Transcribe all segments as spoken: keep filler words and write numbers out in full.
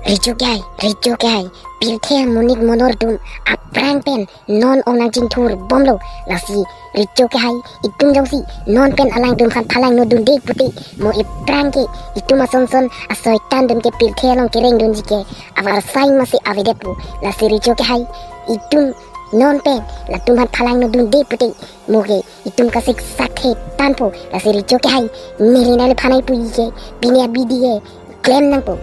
Recho kehai, recho kehai, pirthe amonit monor atum aphrang pen non ong nangchingthur bomlo. Lasi recho kehai, itum jongsi non pen alangtum aphan phalangno dunde pute, mo iphrang ke itum ason son asoitan atum ke pirthe along kereng dunji ke avarsai masi avedetpo. Lasi recho kehai, itum non pen latum aphan phalangno dunde pute, mo ke itum kasiksak he tanpo. Lasi recho kehai, neli nangliphan nangpuji ke, pini abidi ke klem nangpo.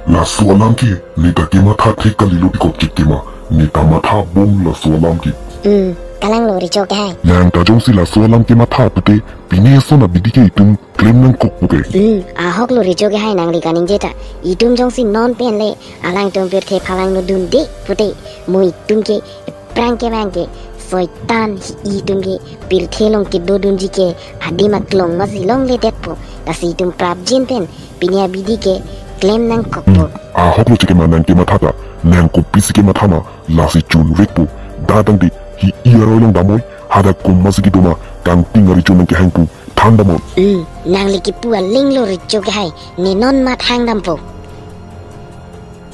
Laso alam ke neta kematha thek kalilo, tikot kekema, neta matha bom laso alam ke. Hmm, kalanglo recho kehai. Nang ta jongsi laso alam kematha pute, pini ason abidi ke itum klem nangkok pute. Hmm, ahoklo recho kehai nangli kaningje ta. Itum jongsi non pen le alangtum pirthe phalangno dunde pute, mo itum ke aphrang kevang ke soitan hi itum ke pirthe along kedo dunji ke adim aklong masi longledetpo. Lasi itum prapjin pen pini abidi ke klem nangkokpo. Ahoklo chekema nang kematha ta, nang kopisi kematha ma, lasi chunvekpo. Da tangte hi i aroi along damnoi, hadak komatsi kedo ma, kangting arecho nangkehang pu than damnon. Hmm, nangli kipu alinglo recho kehai, ne non mat hang dampo.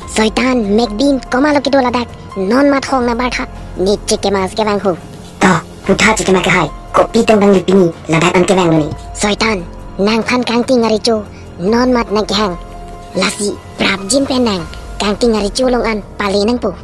Soitan, mekdin, komatlo kedo ladak, non mat hong na bartha, ne chekema si kevang ho. To, putha chekema kehai, kopi tong dang li pini, ladak an kevanglo ne. Soitan, nangphan kangting arecho non mat nangkehang. Lasi prapjin pen nang kangting arecho along an pale nangpo.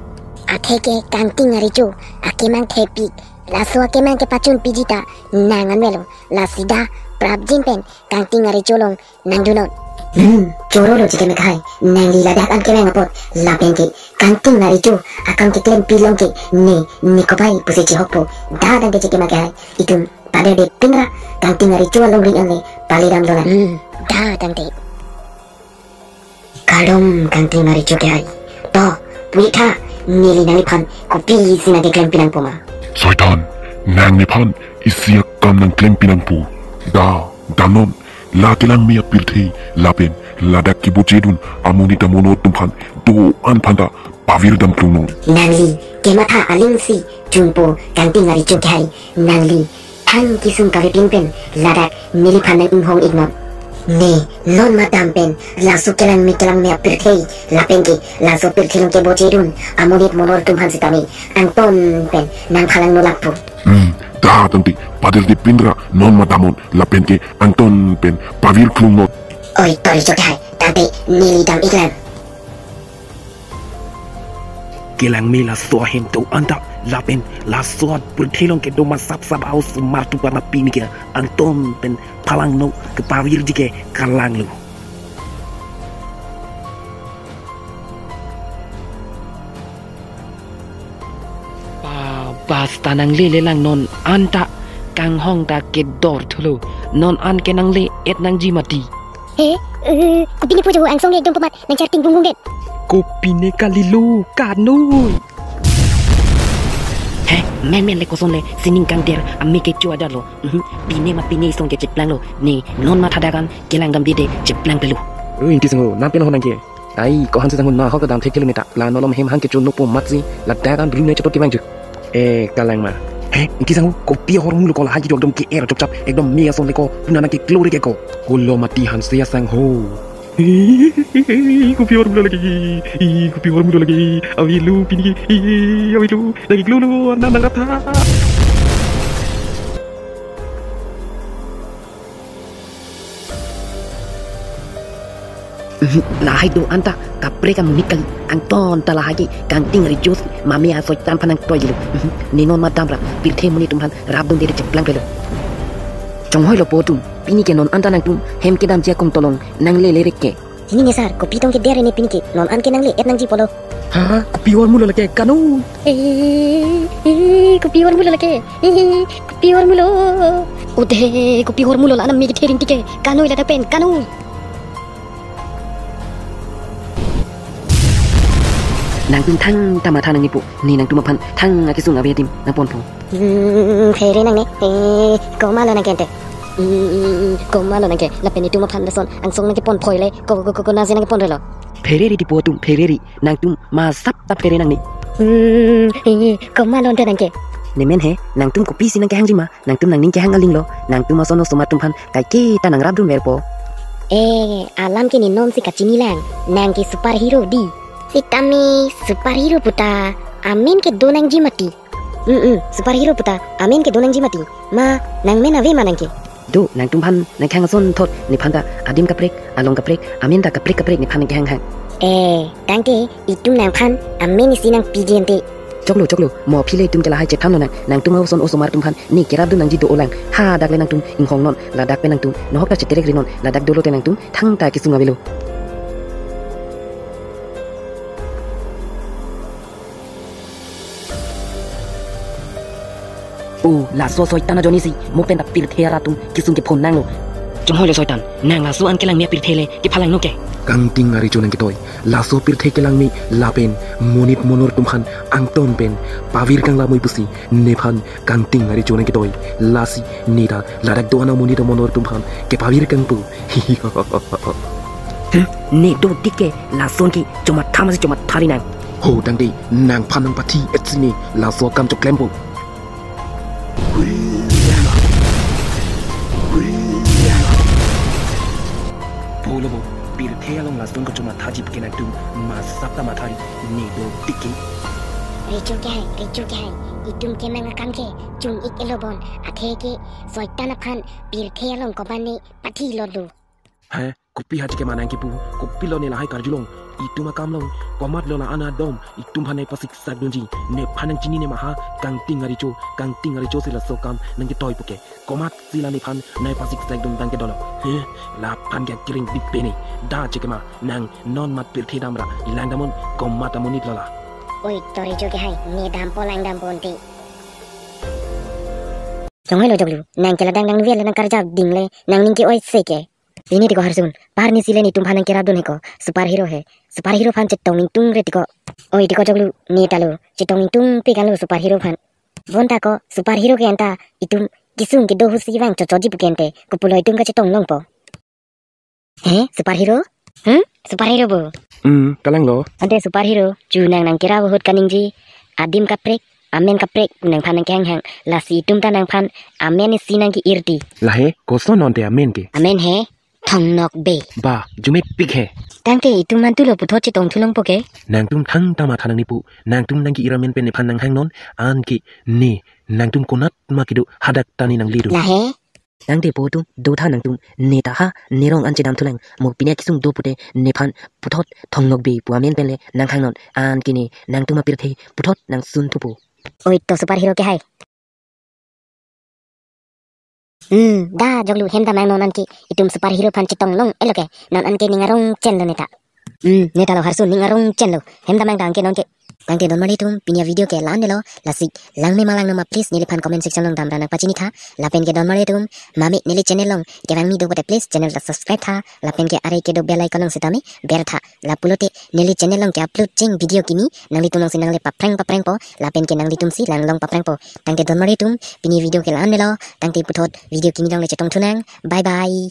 Atheke kangting arecho akemang thepik, laso akemang kepachun piji ta nang an melo. Lasi da prapjin pen kangting arecho along nangdunnon. Hmm, chorolo chekema kehai, nangli ladak an kevang apot, lapen ke kangting arecho akam keklem pilong ke ne, ne kopai pusi chehokpo. Da tangte chekema kehai, itum paderde pinra kangting arecho alongri an le pale damlo na. Hmm, da tangte. Kardom kangting arecho kehai. To, puitha, neli nangliphan kopisi nangkeklem pinangpo ma. Soitan, nang nephan isi akam nangklem pinangpo. Da, damnon, la kelangme apirthe, lapen ladak kebojedun amonit amonor atum aphan do-an aphanta pavir dam klungnon. Nangli kematha alingsi chunpo kangting arecho kehai, nangli thang kesung kave pin pen ladak neliphan nang-inghong iknon. Ne, non mat dam pen laso kelangme kelangme apirthe, lapen ke laso pirthe along kebojedun amonit monor atum aphan sitame angton pen nangphalangno lakpo. Hmm, da tangte, paderde pinra non mat damnon, lapen ke angton pen pavir klungnon. Oi, to recho kehai, tangte neli dam iklang. Kelangme laso ahem do-an ta, lapen laso apirthe along kedo ma sapsap a-osomar atum aphan pini ke angton pen phalangno kepavirji ke kalanglo. Pa, bas ta nanglele lang, non an ta kanghong ta kedor thulo. Non an ke nangle-et nangji mati. He, eh, kopine pu jo angsong ekdom pemat nangcharting bungbung det. Kopine kalilo, kanoi. He, menmen le koson le sining kangder ame kecho adarlo. Mhm, pine ma pine isong ke cheplanglo. Ne non mat hadak an kelang damde de cheplangpelo. Oi, Ingti Sangho, nang pen ho nang ke. Ai, ko hanse sangho na ho kedam thek kilometer. La nolom hem hang kecho nopo matsi, ladak an brune chepot kevang ju. Eh, kalang ma. He, Ingti Sangho, kopi ahormu lo ko, lahai kejok dom ke-er chopchap, ekdom me ason le ko, puna nang keklore ke ko. Kolo mati hanse asangho. Kopi ahormu lo lake, kopi ahormu lo lake, avelo pini ke, avelo, nang keklolo, nang nang ratha. Lahai do-an ta kaprek amonit kali, angton ta lahai ke kangting arecho si mame asoitan aphan nangtoiji lo. Ne non mat damra pirthe amonit atum aphan rapdunde de cheplangpelo. Chonghoi lo po atum, pini ke non an ta nangtum hem kedamji akong tolong nanglele rek ke. Sini ne sar, kopi tong keder ne pini ke, non an ke nangle-et nangji pulo. Ha, kopi ahormu lo lake, kanoi. Eh, eh, kopi ahormu lo lake. Eh, kopi ahormu lo. Ode, kopi ahormu lo, la-an ame kethe rinti ke. Kanoi ladak pen, kanoi. Nangtum thangta matha nangnipo, ne nangtum aphan thang akesung ave adim nangponpo. Hmm, phere nangne. Eh, komatlo nang ke ante. Hmm, komatlo nang ke. Lapen itum aphan lason angsong nang kepon phoi le. Ko, ko, ko, ko, nasi nang kepon relo. Phereri tipo atum, phereri. Nangtum masap ta phere nangne. Hmm, eh, komatlo ante nang ke. Ne men he, nangtum kopisi nang kehangji ma, nangtum nangning kehang aling lo, nangtum ason osomar atum aphan kaiketa nang rapdunverpo. Eh, alam ke ne non si kachini lang, nang ke superhero di. Sitame superhero puta amen kedo nangji mati. Hmm, hmm, superhero puta amen kedo nangji mati. Ma, nangmen ave ma nangke? Do, nangtumphan nangkehang ason thot, nephan ta adim kaprek, along kaprek, amen ta kaprek kaprek nephan nangkehang hang. Eh, tangte itum nangphan amen isi nangpiji ante. Choklo, choklo, mo aphi le itum ke lahai chethanlo nang, nangtum ason osomar atumphan ne kerapdun nangji do-olang. Hadak le nangtum inghongnon, ladak pen nangtum nohok ta cheterek rinon, ladak dolote nangtum thangta kesung avelo. O, laso soitan ajoine si mo pen ta pirthe arat atum kesung kephon nanglo. Chonghoi le soitan, nang laso an kelangme apirthe le kephalang no ke? Kangting arecho nangketoi, laso pirthe kelangme lapen monit monor atumphan angton pen pavir kanglamoi pusi nephan kangting arecho nangketoi. Lasi ne ta ladak do-an amonit amonor atumphan kepavir kangpo. Hmm, ne dotik ke lason ke chomatha masi chomatha ri nang. Ho tangte nangphan nangpathi etsi ne laso akam choklempo. Polo bo, pirthe along lason ko chomathaji puke nangtum masap ta matha ri, ne dotik ke. Recho kehai, recho kehai, itum kemang akam ke chung-ik-elo bon, athe ke soitan aphan pirthe along koban ne pathilo do. He, kopi haji ke ma nangkipu, kopilo ne lahai karjulong? Itum akam along komatlo la-an adom itumphan nangpasiksak dunji. Nephan nangchinine ma ha, kangting arecho, kangting arecho si laso akam nangketoi puke. Komatsi la nephan nangpasiksak dun tangke dolo. He, laphan ke kering dipene. Da chekema, nang non mat pirthe damra, ilang damnon, komat amonit lo la. Oi, to recho kehai, ne dampo lang dampo ante. Chonghoi lo joklu, nang ke ladak nangvel le nangkarjap ding le, nangning ke-oi se ke. Pini tiko Harsun, parni si le netumphan nangkerapdun he ko, superhero he. Superhero aphan chetong ingtungre tiko. Oi tiko joklu, ne ta lo, chetong ingtungpik anlo superhero aphan. Bonta ko, superhero ke anta, itum kesung kedo ahut si vang chochoji puke ante, kopulo itum kachetong longpo. He, superhero? Hmm? Superhero bo? Hmm, kalang lo. Ante superhero, chu nang nangkerap ahut kaningje, adim kaprek, amen kaprek, pu nangphan nangkehang hang, lasi itum ta nangphan amen isi nangke-irti. Lahe, koson non te amen ke? Amen he, Thongnokbe. Ba, jumepik he. Tangte itum mantulo puthot chetong thulongpo ke? Nangtum thangta matha nangnepu, nangtum nangke-ir amen pen nephan nanghangnon, anke ne, nangtum konat ma kedo hadak ta ne nangle do. Lahe? Tangte po atum, dotha nangtum, ne ta ha, ne rong an chedam thulang, mo pine akesung do pute, nephan puthot Thongnokbe pu amen pen le nanghangnon, anke ne, nangtum apirthe puthot nangsun thupo. Oi to superhero kehai. Hmm, da joklu hem damnang non anke, itum superhero aphan chetong long-elo ke, non anke ning arong chenlo ne ta. Hmm, ne ta lo Harsun, ning arong chenlo. Hem damnang ta anke nonke. Tangte donmar atum, pini avideo ke la-an lo, lasi langme ma langno ma please neliphan comment section along damra nangpachini tha. Lapen ke donmar atum, mame neli channel along kevangmi do pute please channel ta subscribe tha. Lapen ke are kedo bell icon along sitame ber tha. Lapulote neli channel along ke-upload cheng video kimi nanglitum along si nangle paphrang paphrangpo. Lapen ke nanglitum si langlong paphrangpo. Tangte donmar atum, pini video ke la-an lo. Tangte puthot video kimi along le chetong thunang. Bye bye.